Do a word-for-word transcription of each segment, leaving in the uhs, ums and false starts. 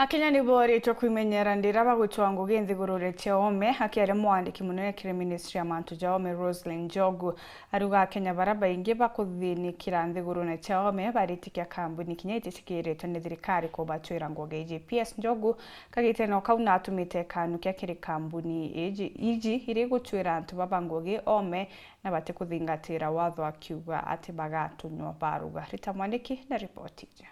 Akenya ni booritwe kwimenyera ndira bagutwa ngugi nthigurune cia oome. Akiaria mwandiki munene kiri ministry ya mantu ja oome, Roselyn Njogu, aruga Akenya baria baingi bakuthinikira nthigurune cia oome baritikia kambuni kinya ititikiritwe ni thirikari kubatwira ngugi iji. P S Njogu kagitene o kau natumite kanukia kiri kambuni iji, iji iri gutwira antu baba ngugi oome na batikuthingatira watho, akiuga ati bagatunywa baruga. Rita Mwandiki na ripoti iji.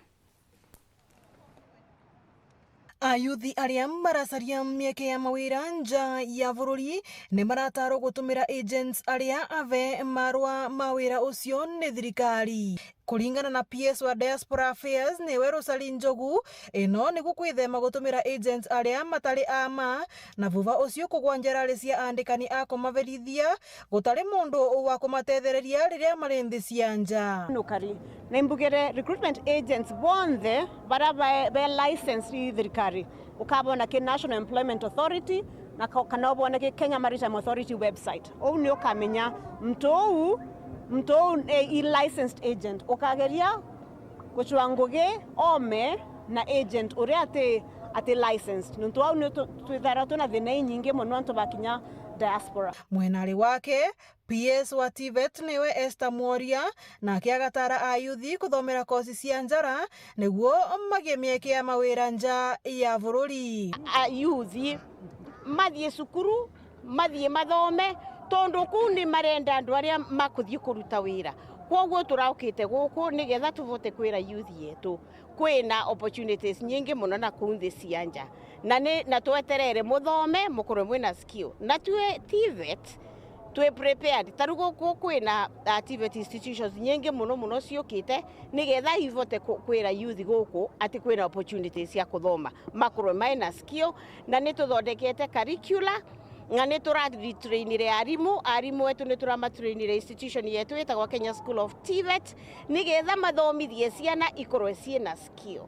Ayuthi aria maracaria mieke ya mawira nja ya bururi ni maratarwo gutumira agents aria abe marwa ma wira ucio ni thirikari. Kuringana na P S wa Diaspora Affairs, niwe Roselyn Njogu, ino niguo kwithema gutumira agents aria matari a ma, na vuva ucio kugwa njarari cia andikani a kumaberithia gutari mundu wa kumatethereria riria mari nthi cia nja. Nukari, na imbugire recruitment agents bonthe baria be, be licensed i thirikari, ukabona ki National Employment Authority, na ka-, kana ubone ki Kenya Maritime Authority website. Uu ni ukamenya muntu uu, muntu uu, eh, i licensed agent. Ukageria gucwa ngugi oome na agent uria ati, ati licensed. Nontu au ni tu-, twithairwa twina thina inyingi mono antu bakinya diaspora. Mwenari wake, P S wa TVET niwe Esther Mworia, nake agatara ayuthi kuthomera kosi cia njara niguo magie mieke ya mawira nja ya bururi. Ayuthi mathie cukuru, mathie mathome, tondu kuu ni marenda andu aria makuthie kuruta wira. Kwoguo turaukite guku nigetha tuvote kwira youth yetu kwina opportunities nyingi mono na kuu nthi cia nja. Na ni, na tweterere muthome, mukorwe mwina skill. Na twi TVET, twi prepared. Ta riu guku kwina, ah, TVET institutions nyingi mono mono ciukite, nigetha ivote ku-, kwira youth guku ati kwina opportunities cia kuthoma, makorwe maina skill. Na ni tuthondekete curricula, na ni turatrainire arimu, arimu etu ni turamatrainire institution yetu itagwa Kenya School of TVET, nigetha mathomithie ciana ikorwe ciina skill.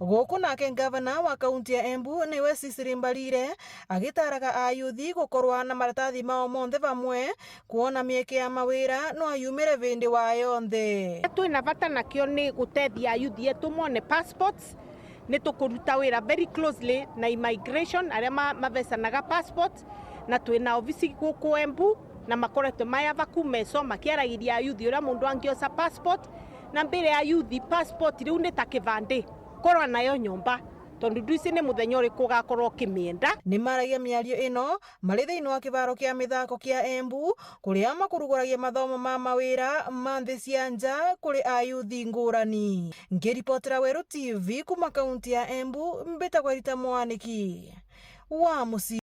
Guku nake ngavana wa kaunti ya Embu niwe Cecily Mbarire agitaraga ayuthi gukorwa na maratathi mao monthe vamwe, kwona mieke ya mawira no yumire vindi wa yonthe. Twina vata nakio ni gutethia ayuthi etu mone passports. Ni tukuruta wira very closely na immigration, aria ma-, mavecanaga passport, na twina obisi guku Embu, na makoretwe mai ava kuma eso makiaragiria ayuthi uria mundu angiosa passport. Na mbere ya youth, passport riu ni ta kivandi, korwa nayo nyomba, tondu ndwisi ni muthenya uriku ugakorwa ukimienda. Ni maragia miario ino mari thiini wa kivaro kia mithako kia Embu, kuria makuruguragia mathomo ma mawira ma nthi cia nja kuri ayuthi ngurani. Nkiripotera Weru T V kuma kaunti ya Embu, mbitagwa Rita Mwaniki wa Muci.